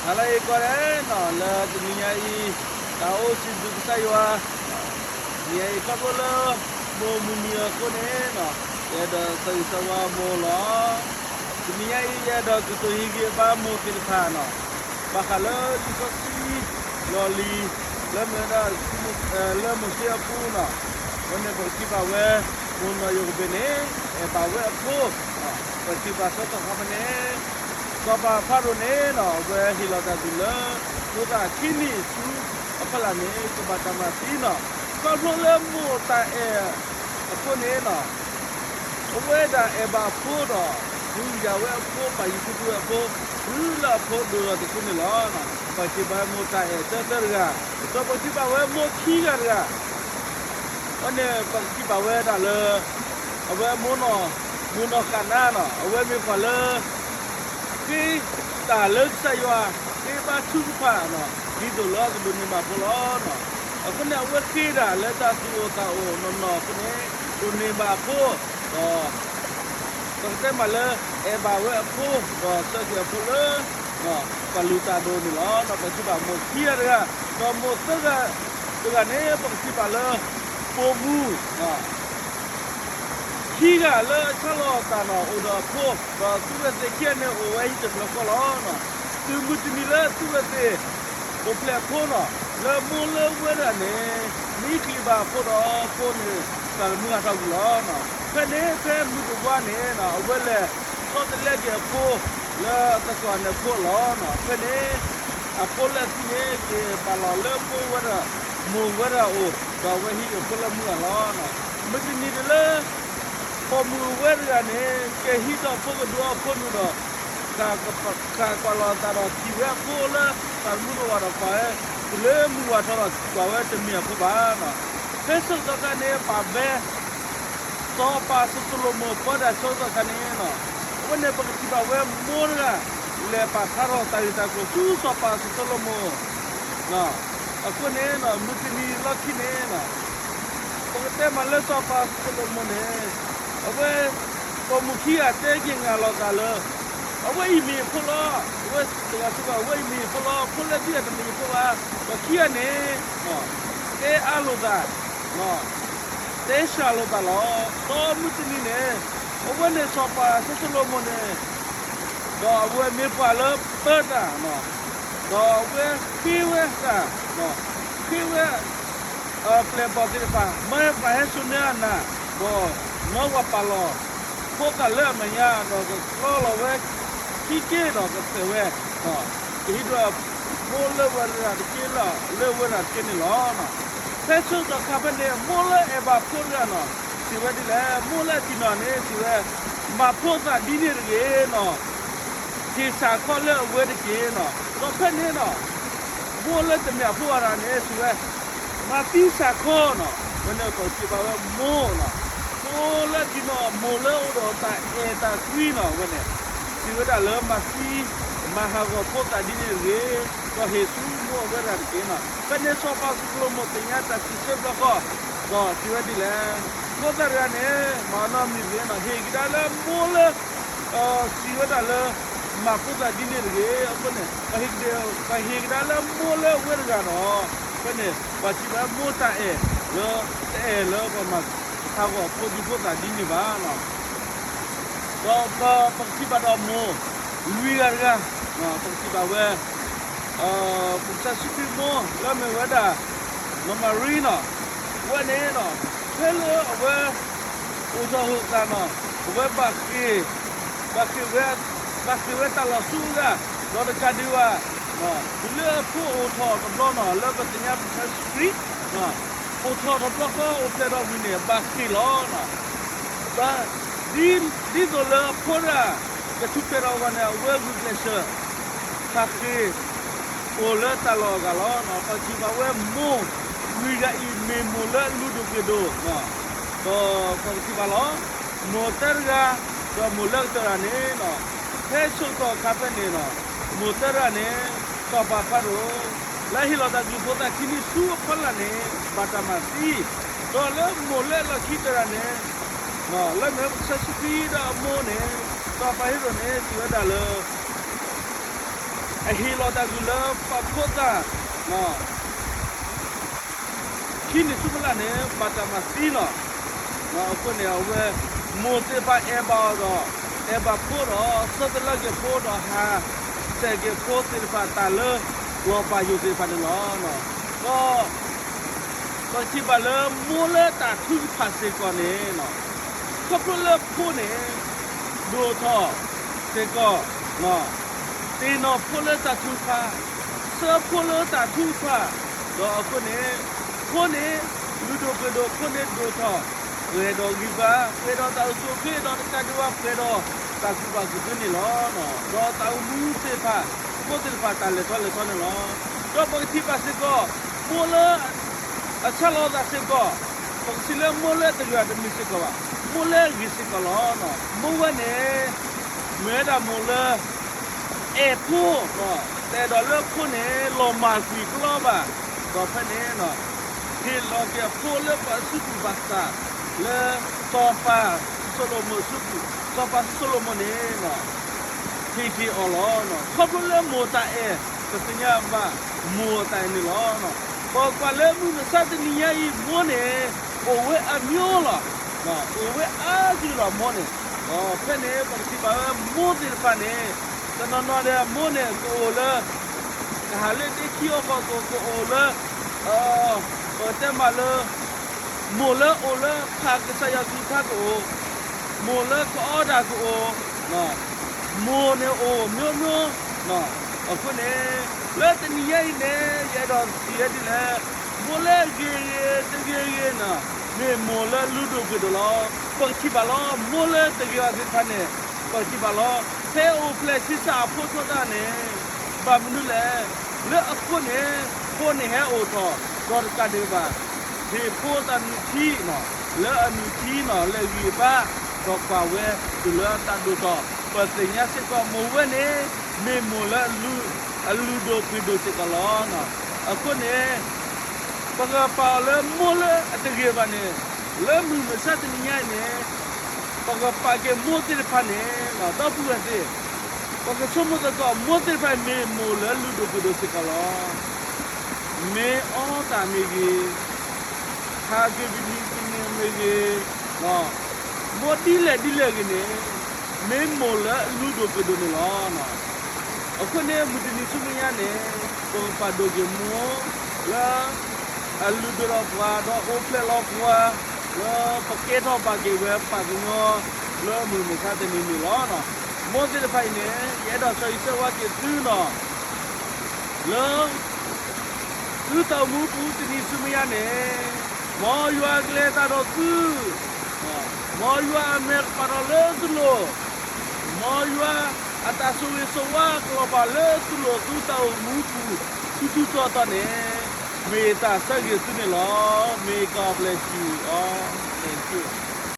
ဟါလၢအဂ့ၤကိးဂၤဒဲးနီၤ, လၢတနံၤညါအံၤ တၢ်အိၣ်စံးဘျုးကစၢ်ယွၤ, တနံၤညါအံၤခီဖျိလၢ မိၢ်မုၢ်နံၤအဃိန့ၣ်နီၤ, ယအဲၣ်ဒိးသးဝံၣ်သးဝါမိၢ်လီၤ. တနံၤညါအံၤ ယအဲၣ်ဒိးကတိၤဟ့ၣ်ဂံၢ်ဘါမိၢ်သ့ၣ်တဖၣ်နီၤ, ဘၣ်ဃးလၢလံာ်စီဆှံ လီၢ်လံၤ လၢမ့ၢ်ဝဲဒၣ် လၢမိၤၡ့အပူၤနီၤ, အဃိန့ၣ် ပကထံၣ်ဘၣ်ဝဲ မိၢ်နီၢ်ယိၤကဘ့းန့ၣ် အဲၣ်ဘၣ်ဝဲအဖိ, ပထံၣ်ဘၣ်ဆၢကတီၢ်ခါဖဲန့ၣ် စီၤပၤဖၤရိၤန့ၣ်နီၤ အဝဲဟ့ၣ်လီၤတၢ်ဒုးလၢ ဖိသၣ်ခံနံၣ်ဆူအဖီလာ်န့ၣ် ကဘၣ်တၢ်မၤသံနီၤ, ခီဖျိလၢမိၢ်တၢ်အဲၣ်အဃိန့ၣ်နီၤ အဝဲဒၣ်အဲၣ်ဘၣ်အဖိဒီး ဒုးယၤဝဲအဖိ ပာ်ယံၤဖုဖုဝဲအဖိ တုၤလၢအဖိဒိၣ်ထီၣ်တစုန့ၣ်လီၤ. ပထံၣ်ဘၣ်မိၢ်တၢ်အဲၣ်တၢတၢတဂၤ, ဒီးပထံၣ်ဘၣ်ဝဲမိၢ်ခံဂၤတဂၤ အဃိန့ၣ် ပကထံၣ်ဘၣ်ဝဲဒၣ်လၢ အဝဲမိၢ်နီၢ် မိၢ်နီၢ်ဃၣ်နါနီၤ အဝဲမ့ၢ်ပှၤလၢ ဃ့တၢ်လၢကစၢ်ယွၤ ဃ့ဘါထုကဖၣ်နီၤ ဒ်သိးလၢကဒိးန့ၢ်ဘၣ်အဖိလီၤ. အဃိန့ၣ် အဝဲဃ့ဒၣ်လၢတၢ်သူၣ်အိၣ်သးအိၣ်နီၢ်နီၢ်အဃိန့ၣ် ဒိးန့ၢ်ဘၣ်အဖိ ဒီး ပကတဲမးလၢ အဲၣ်ဘၣ်ဝဲအဖိ ဒီးဆၢထံၣ်အဖိလၢ ပှၤလုၢ်တၢ်ဒိၣ်န့ၣ်လီၤ. ဒီးပထံၣ်ဘၣ်မိၢ်ခံဂၤတဂၤ, ဒီးမိၢ်သၢဂၤတဂၤန့ၣ် ပကထံၣ်ဘၣ်လၢ ပိာ်မုၣ် ခံဂၤလၢအဆါလီၤအသးနီၤ အိၣ်ဒီးအဖိ, ဒီးသုဝဲသ့ၣ်ခံဂၤန့ၣ် အိၣ်ဝဲဟံၣ်တဖျၢၣ်ဃီလီၤ. တုၤမုၢ်တနံၤလၢသုဝဲသ့ၣ် အိၣ်ဖျဲၣ်အဖိနီၤ လၢမိၢ်လၢဝဲတဂၤန့ၣ် မံချံးဘၣ်အဖိဒီးအဖိန့ၣ် သးသမူဟးထီၣ်ကွံာ်လီၤ. ဖဲန့ၣ် ဖဲမုၢ်တဝါန့ၣ် အဝဲလဲၤဆီတလဲက့ၤအဖိ လၢသကိးန့ၣ်အဖိလီၤ. ဖဲန့ၣ် အဖိလၢအသံန့ၣ် က့ၤပာ်လီၤလၢမိၢ်ဝဲဒၣ် မိၢ်ဝဲဒၣ်အအိၣ် ဒီးအဝဲဟံးအဖိလၢမုၢ်ဂၤလီၤ. မုၢ်တနံၤဒ်လၢ ပိာ်မုၣ်ဝဲတဂၤန့ၣ် ကဟံးထီၣ်ဖိကဒုအီဖိနုာ်ဒီး ဃၣ်ကွၢ်လီၤအသးဒီးထံၣ်ဝဲအဖိလၢ သးသမူတအိၣ်ဘၣ်ဒီးကွၢ်ဝဲ တုၤလၢမုၢ်ဝါထီၣ်ဒီးကွၢ်ဝဲတမ့ၢ်အဖိဘၣ်. ဖဲဆၢကတီၢ်ခါန့ၣ် ပာ်ဘဲ စီၤပၤစီၤၡလိၤမိၣ်ပၢ်ဒၣ်ဆၢကတီၢ်ခါန့ၣ် အဝဲန့ၣ် ပကထံၣ်ဘၣ်ဝဲမိၢ်တဂၤ လဲၤပာ်ဖျါထီၣ်တၢ်ဂ့ၢ်တၢ်ကျိၤဆူစီၤပၤစီၤၡလိၤမိၣ် အဃိန့ၣ် မုၢ်တနံၤလီၢ်ခံန့ၣ် ပကတဲမးလၢစီၤပၤစီၤၡလိၤမိၣ်န့ၣ် အဝဲ ပိာ်မုၣ်ခံဂၤတဲက့ၤနၤလိာ်သးလၢ အဝဲအံၤမ့ၢ်အဖိလီၤ. အဝဲတဂၤစ့ၢ်ကီး အဝဲအံၤမ့ၢ်အဖိလီၤ. ဖိလၢခံဂၤတမ့ၢ်အဖိဘၣ်. ဒီးခံဂၤန့ၣ် တဲအါလိာ်သး တဲစှၤလိာ်သးလီၤ. ဒီးမုၢ်တနံၤန့ၣ် အဝဲန့ၣ်စီၤပၤစီၤၡလိၤမိၣ်န့ၣ် ဒီးအဝဲမ့ၢ်ပှၤလၢပၢတၢ် ဒီးအဝဲဃ့ဝဲတၢ် ဃ့ဝဲ ပျဲၢ်ဘီၣ်သ့ၣ်တဖၣ် မၢပှၤဟဲစိာ်န့ၢ်အနၢ် ဒီးမၢပှၤပာ်လီၤ ဖိသၣ်လၢအမဲာ်ညါ ဒီးကကျီလီၤဝဲ ခံက့ဒီးကဖျဲးဝဲ ကဟံးဒွဲၣ် မိၢ်လၢဝဲတဂၤတက့ၢ်လၢ လၢဝဲတဂၤတက့ၢ်န့ၣ်လီၤ. ဖဲဆၢကတီၢ်ခါဖဲန့ၣ် မိၢ်လၢအဲၣ်ဘၣ်ဖိတဂၤနီၤ စံးဝဲဒ်လဲၣ်, မိၢ်လၢအတံၢ်နီၢ်န့ၣ် စံးဝဲ မၤဖိသၣ်ဒ်န့ၣ်တဂ့ၤနီၤ, ဟ့ၣ်စ့ၢ်ကီးလၢအဝဲတက့ၢ်နီၤ. ဒီးဖဲန့ၣ်နီၤ မိၢ်လၢတမ့ၢ်အဖိဘၣ်တဂၤန့ၣ် စံးဝဲ မၤသံစ့ၢ်ကီးနီၤ. ဝဲန့ၣ်ပထံၣ်ဘၣ်ဝဲမိၢ်နီၤ, မိၢ်လၢအတံၢ်နီၢ် မိၢ်လၢအိၣ်ဒီးတၢ်အဲၣ်တၢ်ကွံနီၤ ဝဲန့ၣ် စံးဝဲဒၣ်လၢမၤသံ မၤဟးဂီၤဖိသၣ်ဒ်န့ၣ်တဂ့ၤ, ဒီးဟ့ၣ်ဆူမိၢ်အဝဲတဂၤတက့ၢ်နီၤ. ဖဲန့ၣ်စီၤပၤစီၤၡလိၤမိၣ်သ့ၣ်ညါတၢ်စံးဆၢဘျီဃီ ဒီးစံးဝဲဒ်လဲၣ်, ဖိသၣ်တဂၤန့ၣ် မၤအီၤနီတမံၤတဂ့ၤနီၤ, ဟ့ၣ်ကဒါလၢမိၢ်လၢ စံးဝဲဒၣ်လၢ မၤဖိသၣ်ဒ်န့ၣ်တဂ့ၤ. အဃိန့ၣ် ပဟ့ၣ်ကဒါလၢမိၢ်လၢအဝဲတဂၤဒီး ဖဲန့ၣ် ပှၤထံၣ်ဘၣ်မိၢ်တၢ်အဲၣ်လၢ တအဲၣ်လၢပှၤမၤဟးဂီၤဖိဒံဖိသၣ်ဒ်န့ၣ်ဘၣ်. ဒီးပကထံၣ်ဘၣ်ဒီးမိၢ်လွံၢ်ဂၤတဂၤ, ပကထံၣ်ဘၣ်ဝဲ ပကစၢ်ယ့ၣ်ၡူးခရံာ်မိၢ်လၢအမ့ၢ်ဝဲဒၣ် နီၢ်မၤရံနီၤ, အဝဲန့ၣ်နီၤ ဖဲလၢအဝဲ အိၣ်ထီၣ်အိၣ်သးနီၤ အဝဲဘၣ်ဃ့ၢ် ဘၣ်ဃ့ၢ်ဝဲ ဘၣ်ဃ့ၢ်ဝဲတၢ်လီၢ်ဆူအဂၤ ဒီးတကးဒံးဘၣ် တုၤလၢအဖိအိၣ်ထီၣ်တဘျီနီၤ လၢပသ့ၣ်ညါပကစၢ်ယ့ၣ်ၡူးခရံာ် အိၣ်ထီၣ်တဘျီဃီအိၣ်ဖျဲၣ်ထီၣ်ဝံၤန့ၣ် ဘၣ်ဃ့ၢ်လီၤ. ဘၣ် ဒ်သိးလၢအဖိတဂၤ ကထူၣ်ဖျဲးထီၣ်အဂီၢ်န့ၣ် အဝဲဂုာ်ကျဲးစၢး ဟးဃ့ၢ် အိၣ်လၢတၢ်လီၢ်အဂၤလီၤ. ပထံၣ်ဘၣ်ဝဲမိၢ်လွံၢ်ဂၤအံၤ မ့ၢ်မိၢ်လၢအလုၢ်ဒိၣ်ပှ့ၤဒိၣ် ဒီးပကထံၣ်ဘၣ်လီၤ. မိၢ်သၢတဂၤ ဒီးမိၢ်လၢကတၢၢ်တဂၤန့ၣ် ဖဲဆၢကတီၢ်အခါဖဲန့ၣ် မိၢ်သၢတဂၤန့ၣ် စီၤပၤဖၤရိၤ လၢဟ့ၣ်လီၤတၢ်ကလုၢ်ဖိသၣ်ခံနံၣ်ဆူအဖီလာ်န့ၣ် ဘၣ်တၢ်မၤသံ, ဒီးလၢမိၢ်လၢအလီၢ်ခံတဂၤန့ၣ် လၢမ့ၢ်ပကစၢ်ယ့ၣ်ၡူးခရံာ်ဒီးအမိၢ်န့ၣ် စီၤပၤဟ့ရိၣ်န့ၣ် စံးဝဲဒၣ်လၢ အဟ့ၣ်လီၤတၢ်ဂုာ်လၢပှၤဖိသၣ် ခံနံၣ်ဆူမဲာ်ညါန့ၣ် ဘၣ်တၢ်မၤသံလီၤ. အဃိန့ၣ် အဝဲ မိၢ်သ့ၣ်တဖၣ်အဲၣ်ဘၣ်အီၤဒီး အဲၣ်ဘၣ်ဖိဒီး ဆၢသလၢက့ၤဖိဒီး ဟးစဲးက့ၤဖိသ့ၣ်တဖၣ်တၢ်လၢ လီၤပာ်ယိာ်သ့ၣ်တဖၣ်န့ၣ်လီၤ. ဒီး ပကထံၣ်ဘၣ်လၢမိၢ်လၢတၢ်ထုကဖၣ်စ့ၢ်ကီးန့ၣ် ခီဖျိလၢဖိန့ၣ် ဒိၣ်ထီၣ်စ့ၢ်ကီး သ့ၣ်နီၣ်ဖိလၢတၢ်ထုကဖၣ်, ဆှၢဖိလၢတၢ်ထုကဖၣ်, ဒီးအဃိန့ၣ် ဖိန့ၣ် လုၢ်ဒိၣ်ပှ့ၤဒိၣ် ဖိန့ၣ်ဒိၣ်ထီၣ် ပှဲၤဒီးဂံၢ်ဘါ ပှဲၤဒီးတၢ်အိၣ်ဆူၣ်အိၣ်ချ့ ဒီးတကးဒံးဘၣ် ပှဲၤဒီးတၢ်ကူၣ်ဘၣ်ကူၣ်သ့န့ၣ်လီၤ. ဒီးတၢ်အိၣ်မူသ့ၣ်တဖၣ် ဖိသ့ၣ်တဖၣ်တၢ်လဲၤထီၣ်လဲၤထီန့ၣ်လီၤ. ဒီးပကထံၣ်ဘၣ်စ့ၢ်ကီး မိၢ်လၢ အဆါလီၤသးစ့ၢ်ကီး, ပကထံၣ်လၢမိၢ်လၢတဂ့ၤတမ့ၢ်စ့ၢ်ကီးဘၣ်, မိၢ်လၢအဂ့ၤစ့ၢ်ကီးလီၤ. မိၢ်ဝဲန့ၣ် မ့ၢ်ဝဲဒၣ်မိၢ်လၢ အဲၣ်ဖိ တအဲၣ်ဒိးလၢဖိန့ၣ် လီၤမၢ်ကွံာ်ပျီဘၣ်, ဒီးဖဲန့ၣ် ဟ့ၣ်လီၤက့ၤအဖိလၢပှၤအစုပူၤဘၣ်သး လၢစီၤပၤစီၤၡလိၤမိၣ်အစုပူၤ, စီၤပၤစီၤၡလိၤမိၣ်န့ၣ် ဟ့ၣ်က့ၤအီၤလီၤ. ခီဖျိလၢမိၢ်တၢ်အဲၣ် ပသ့ၣ်ညါဘၣ်မိၢ်အတၢ်အဲၣ်န့ၣ်လီၤ. ပကွၢ်လၢမုၢ်မဆါတနံၤညါအံၤ မိၢ်န့ၣ် အိၣ်ဝဲအမျိုးလီၤ, အိၣ်ဝဲအါစုလီၤမိၢ်န့ၣ်. ဒီးဖဲန့ၣ် ပကထံၣ်ဘၣ်ဝဲမိၢ်သ့ၣ်တဖၣ်န့ၣ် တနီၤနီၤဒီးမိၢ်န့ၣ်ကအိၣ်လၢ ကဟးလၢဒ့ခံအီၣ်ဃီကအိၣ်, ကအိၣ်လၢ ပကတဲမးလၢ မိၢ်လၢအိၣ်လၢဖးကစၢ်ယွၤကလုၢ်ကထါကအိၣ်, မိၢ်လၢကအီတၢ်ကအိၣ်, မိၢ်န့ၣ်အိၣ်မျိုးမျိုး, အဃိန့ၣ် လၢတနံၤညါအံၤန့ၣ် ယအဲၣ်ဒိးစံးဝဲဒ်လဲၣ်, မိၢ်လၢအဂ့ၤဂ့ၤတဂ့ၤဂ့ၤန့ၣ် မ့ၢ်မိၢ်လၢလုၢ်ဒိၣ်ပှ့ၤဒိၣ်လီၤ. ပကထံၣ်ဘၣ်လီၤ, မိၢ်လၢတဂ့ၤဘၣ်သ့ၣ်တဖၣ်န့ၣ် ပကထံၣ်ဘၣ်လီၤ, ဖဲအိၣ်ဖျဲၣ်ဆံးစၢ်အဖိထီၣ်တၢ်န့ၣ် ဘၣ်မနုၤလဲၣ်, လၢအဃိန့ၣ် ဖိန့ၣ်ဟဲအိၣ်ထီၣ် ဒီးတကးဒံးဘၣ် ဟ့ၣ်ဖိတၢ်နုၢ်ထံန့ၣ် လၢအနုၢ်ထံန့ၣ် လဲၤဂံၢ်ဘါ ဒီးကွၢ်ဝဲတုၤလၢတၢ်ဒိၣ်ထီၣ်, ပသ့ၣ်ညါစ့ၢ်ကီးမိၢ်ဝဲန့ၣ် မ့ၢ်မိၢ်လၢ အလုၢ်ဒိၣ်ပှ့ၤဒိၣ်စ့ၢ်ကီးလီၤ. အဃိန့ၣ် ပကပာ်အီၤလၢမိၢ်လၢအတဂ့ၤဘၣ်န့ၣ်, လၢမုၢ်မဆါတနံၤညါအံၤန့ၣ် ပကပာ်က့ၤမိၢ်သ့ၣ်တဖၣ်န့ၣ် ဒီပုၢ်ဝဲၢ်သ့ၣ်, ပကဆိကမိၣ်သကိးမိၢ်သ့ၣ်တဖၣ်မ့ၢ်မိၢ်လၢလုၢ်ဒိၣ်ပှ့ၤဒိၣ်စ့ၢ်ကီးလီၤ. မ့ၢ်အီတၢ်မ့ၢ်ဂ့ၤ, ဟးက့ၤပနံၤပနံၤမ့ၢ်ဂ့ၤ, မိၢ်ဒ်လဲၣ်ဒ်လဲၣ်ဂ့ၤန့ၣ် မ့ၢ်မိၢ်လၢအလုၢ်ဒိၣ်ပှ့ၤဒိၣ်န့ၣ်လီၤ. အဃိန့ၣ် မုၢ်တနံၤဆူမဲာ်ညါန့ၣ် ပကပာ်ဒိၣ်က့ၤမိၢ်လၢ အလုၢ်ဒိၣ်ထီၣ်ပှၤ ဒီးအိၣ်ဖျဲၣ်လီၤပှၤ လၢပကဲထီၣ်ဘၣ်က့ၤဝဲပှၤကညီ လၢမုၢ်မဆါတနံၤန့ၣ်လီၤ. မိၢ်သ့ၣ်တဖၣ်အံၤန့ၣ် ယအဲၣ်ဒိးဆၢဂ့ၤဆၢဝါက့ၤသုနီၤ လၢ သုတၢ်အိၣ်မူပူၤတနံၤဆူမဲာ်ညါန့ၣ် မ်ယွၤကလဲၤတၢ်ဒီးသု, မ်ယွၤအမဲာ်ကပၤထီၣ်လၢသုလိၤ, မ်ယွၤအတၢ်ဆိၣ်ဂ့ၤဆိၣ်ဝါကလီၤဘၣ်လၢသုလိၤသုတၢ်အိၣ်မူပူၤ ထူထူတီတီန့ၣ် မ့ၢ်တၢ်ဆၢဂ့ၤသုန့ၣ်လီၤ. May God bless you all. Thank you.